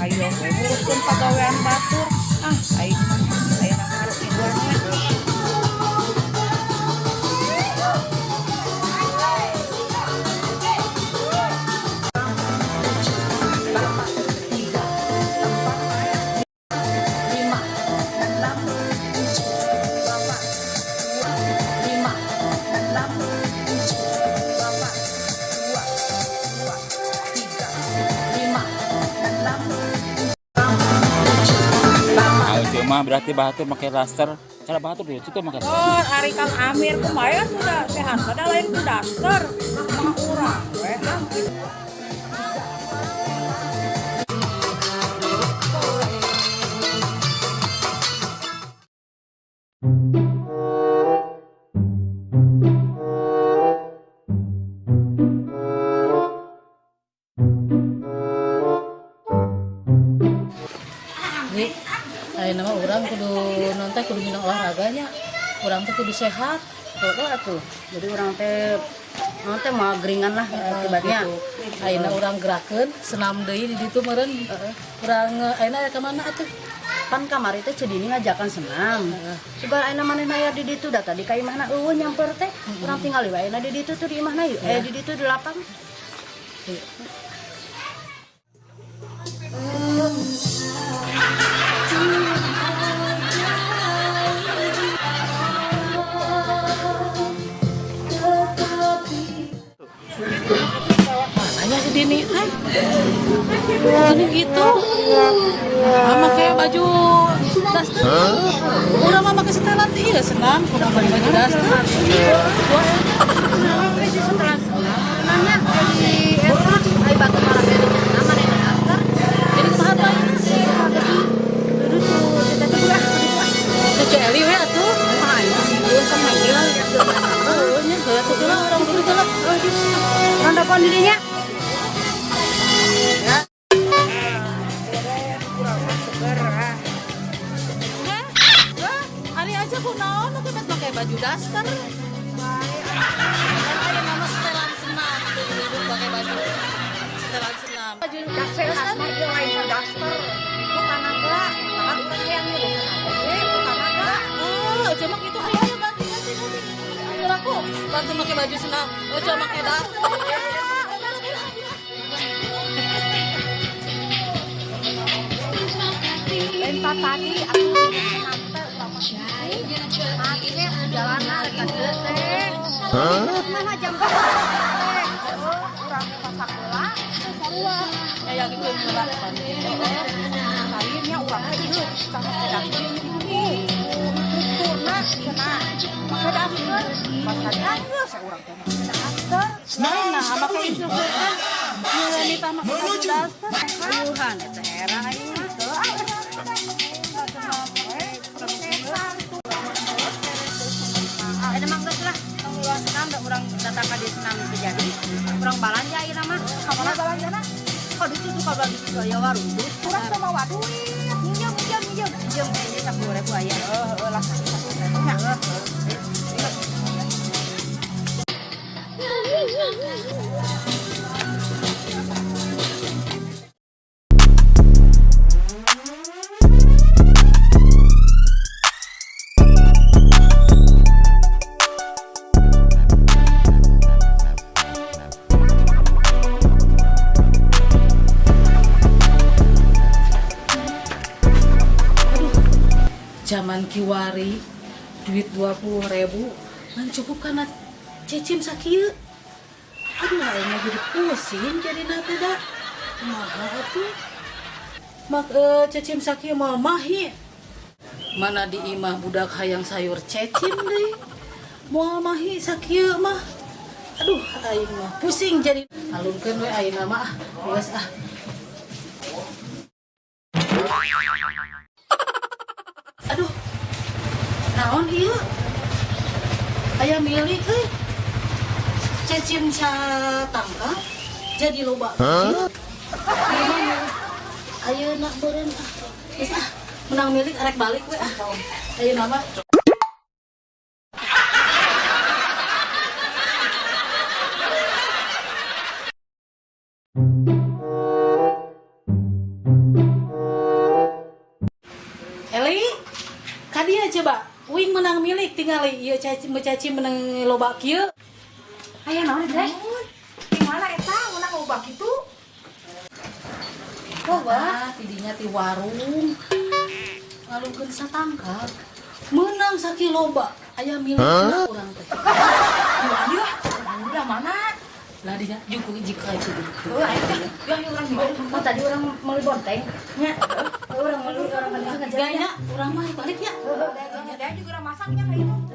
Hayoh we nguruskeun pagawean batur. Ah, aing mah ayeuna mah harus ngiluan we. Mah berarti batur make daster. Cara batur dulu itu make. Oh, ari Kang Amir kumaha sudah sehat ada lain ku daster. Mah urang we ah. Ayeuna mah urang kudu non teh kudu minang olahraganya. Urang teh kudu sehat. Heeh atuh. Jadi urang teh naon teh moal geringan lah akibatnya. Gitu. Ayeuna urang gerakeun senam deui di ditu meureun. Urang ayeuna aya ka mana atuh? Pan kamari teh Ceu Dini ngajakan senam. Sugan ayeuna manehna aya di ditu da tadi ka imahna eueuh nyamper teh. Urang tinggal we ayeuna di ditu tuh di imahna yeuh. Di ditu di lapang. Mananya si Dini teh? Gini gitu. Nah, make baju daster. Urang mah make setelan ieu senam, kudu make baju daster. Setelan senam. Nanya di eta ai batur marah di senam manehna daster. Jadi kumaha tuh ayeuna? Kudu tuh kita teh ulah kudu ah. Teh Ceu Eli we atuh. Mah ayeuna sieun sama ieu. Heueuh nya heueuh atuh heula urang duduk heula. Urang telepon dirinya. Hari aja ku naon nu bet make baju daster. Kan aya nama setelan senam tuh duduk pakai baju setelan senam. Baju Sehat mah ieu lain daster. Ku tanaga, kan urang hayang nyuruhkeun oge ku tanaga. Oh, cuma gitu ayo ayo ganti ganti ganti. Ayo aku bantu make baju senam. Oh, cuma make daster. Lain tadi aku senam teh urang mah mati teh jalanan ka dieu teh. Mana jam berapa? Urang teh masak heula teh sarua. Ya yang itu heula. Lainnya urang teh ieu sama make daster. Instrukturna cenah make daster. Makanya geus urang teh make daster. Nah, make instruktur teh nyeunita make baju daster. Tuhan eta heran aing mah. Ada mah geus lah, tong ulah senam da urang datang ka dieu senam teu jadi. Urang balanja ayeuna mah. Ka mana balanjana? Kok ditu tuh ka bagi aya warung tuh. Urang teu mawa duit. Minjem minjem minjem. Minjem kayaknya 10.000 aya. Heuh lah 10.000 nya. Zaman kiwari duit 20.000 ngan cukup karena cecim sakieu. Aduh, aing jadi pusing jadi teh da. Kumaha atuh? Mak cecim sakieu moal mahi. Mana di imah budak hayang sayur cecim deui. Moal mahi sakieu mah. Aduh, aing mah pusing jadi alungkeun we ayeuna mah ah. Geus ah. Aduh. Naon ieu? Aya milik euy. Cecim satangka jadi loba. Huh? Ayeuna beureun ah. Geus ah, menang milik arek balik we ah. Ayeuna mah. Coba uing menang milik, tinggal ieu cacing cacing menang loba kieu. Aya naon teh? Di mana eta menang loba kitu? Loba tidinya ti warung ngalungkeun satangkal menang sakieu loba, aya milik urang teh. Yuk, ayo. Udah mana? Lah, dinya juku jika itu. Oh, ayo teh. Yuk, yuk urang gimana? Oh, tadi urang meuli bonteng. Nya. Urang meuli, urang meuli ngajar. Gayanya urang mah baliknya. Dia juga urang masaknya kayak gitu.